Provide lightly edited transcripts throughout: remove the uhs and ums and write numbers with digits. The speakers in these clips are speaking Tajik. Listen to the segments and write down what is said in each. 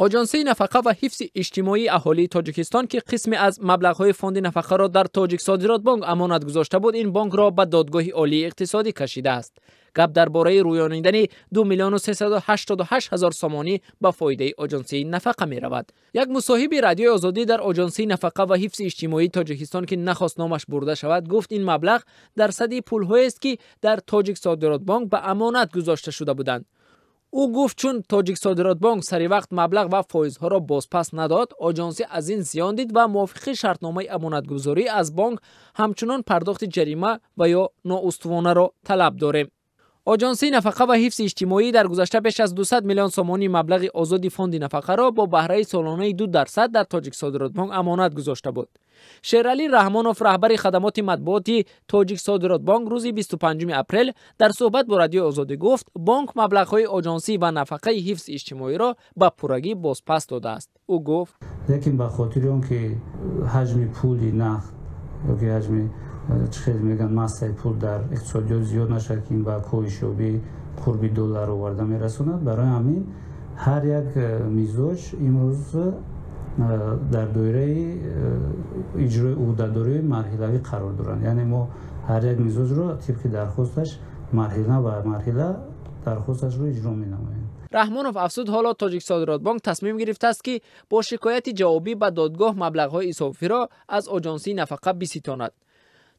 Оҷонсии нафақа ва ҳифзи иҷтимоии аҳолии Тоҷикистон, ки қисме аз маблағҳои фонди нафақаро дар Тоҷиксодиротбонк амонат гузошта буд, ин бонкро ба Додгоҳи Олии иқтисодӣ кашидааст. Гап дар бораи рӯёнидани 2 миллиону 388 ҳазор сомонӣ ба фоидаи Оҷонсии нафақа меравад. Як мусоҳиби Радиои Озодӣ дар Оҷонсии нафақа ва ҳифзи иҷтимоии Тоҷикистон, ки нахост номаш бурда шавад, гуфт ин маблағ дарсади пулҳоест, ки дар Тоҷиксодиротбонк ба амонат гузошта шуда буданд. Ӯ гуфт, чун Тоҷиксодиротбонк сари вақт маблағ ва фоизҳоро бозпас надод, оҷонсӣ аз ин зиён дид ва мувофиқи шартномаи амонатгузорӣ аз бонк ҳамчунон пардохти ҷарима ва ё ноустувонаро талаб дорем. Оҷонсии нафақа ва ҳифзи иҷтимоӣ дар гузашта беш аз 200 миллион сомонӣ маблағи озоди фонди нафақаро бо баҳраи солонаи 2% дар Тоҷиксодиротбонк амонат гузошта буд. Шералӣ Раҳмонов, раҳбари хадамоти матбуоти Тоҷиксодиротбонк, рӯзи 25 апрел дар суҳбат бо Радиои Озодӣ гуфт, бонк маблағҳои оҷонсӣ ва нафақаи ҳифзи иҷтимоиро ба пуррагӣ бозпас додааст. Ӯ гуфт: лекин ба хотири он ки ҳаҷми пули нақд ёки ҳаҷми, чӣ хел мегӯянд, массаи пул дар иқтисодиёт зиёд нашавад, ки ин ба коҳишёбии қурби доллар оварда мерасонад, барои ҳамин ҳар як мизоҷ имрӯз дар доираи иҷрои ӯҳдадориҳои марҳилавӣ қарор доранд. Яъне мо ҳар як мизоҷро тибқи дархосташ марҳила ба марҳила дархосташро иҷро менамоем. Раҳмонов афзуд, ҳоло Тоҷиксодиротбонк тасмим гирифтааст, ки бо шикояти ҷавобӣ ба додгоҳ маблағҳои изофиро аз оҷонсии нафақа биситонад.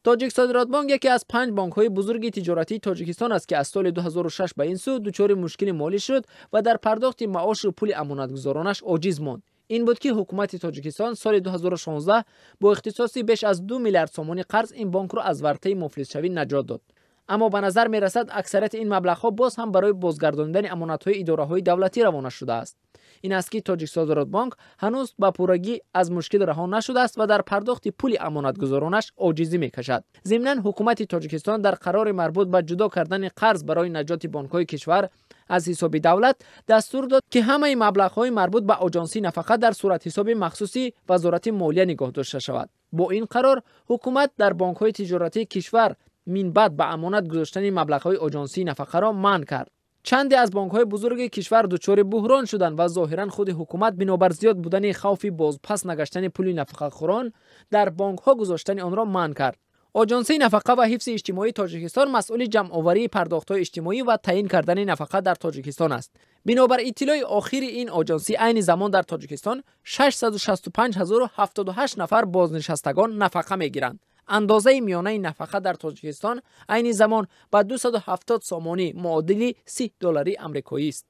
Тоҷиксодиротбонк яке аз 5 бонкҳои бузурги тиҷоратии Тоҷикистон аст, ки аз соли 2006 ба ин сӯ дучори мушкили молӣ шуд ва дар пардохти маошу пули амонатгузоронаш оҷиз монд. Ин буд, ки ҳукумати Тоҷикистон соли 2016 бо ихтисоси беш аз 2 миллиард сомонӣ қарз ин бонкро аз вартаи муфлисшавӣ наҷот дод. Аммо ба назар мерасад, аксарияти ин маблағҳо боз ҳам барои бозгардонидани амонатҳои идораҳои давлатӣ равона шудааст. Ин аст, ки Тоҷиксодиротбонк ҳанӯз ба пуррагӣ аз мушкил раҳо нашудааст ва дар пардохти пули амонатгузоронаш оҷизӣ мекашад. Зимнан ҳукумати Тоҷикистон дар қарори марбут ба ҷудо кардани қарз барои наҷоти бонкҳои кишвар аз ҳисоби давлат дастур дод, ки ҳамаи маблағҳои марбут ба оҷонсии нафақа дар суратҳисоби махсуси Вазорати молия нигоҳ дошта шавад. Бо ин қарор ҳукумат дар бонкҳои тиҷоратии кишвар минбаъд ба амонат гузоштани маблағҳои оҷонсии нафақаро манъ кард. Чанде аз бонкҳои бузурги кишвар дучори буҳрон шуданд ва зоҳиран худи ҳукумат бинобар зиёд будани хавфи бозпас нагаштани пули нафақахӯрон дар бонкҳо гузоштани онро манъ кард. Оҷонсии нафақа ва ҳифзи иҷтимоии Тоҷикистон масъули ҷамъоварии пардохтҳои иҷтимоӣ ва таъин кардани нафақа дар Тоҷикистон аст. Бинобар иттилои охири ин оҷонсӣ, айни замон дар Тоҷикистон 665 078 нафар бознишастагон нафақа мегиранд. Андозаи миёнаи нафақа дар Тоҷикистон айни замон ба 270 сомонӣ, муодили 30 доллари амрикоист.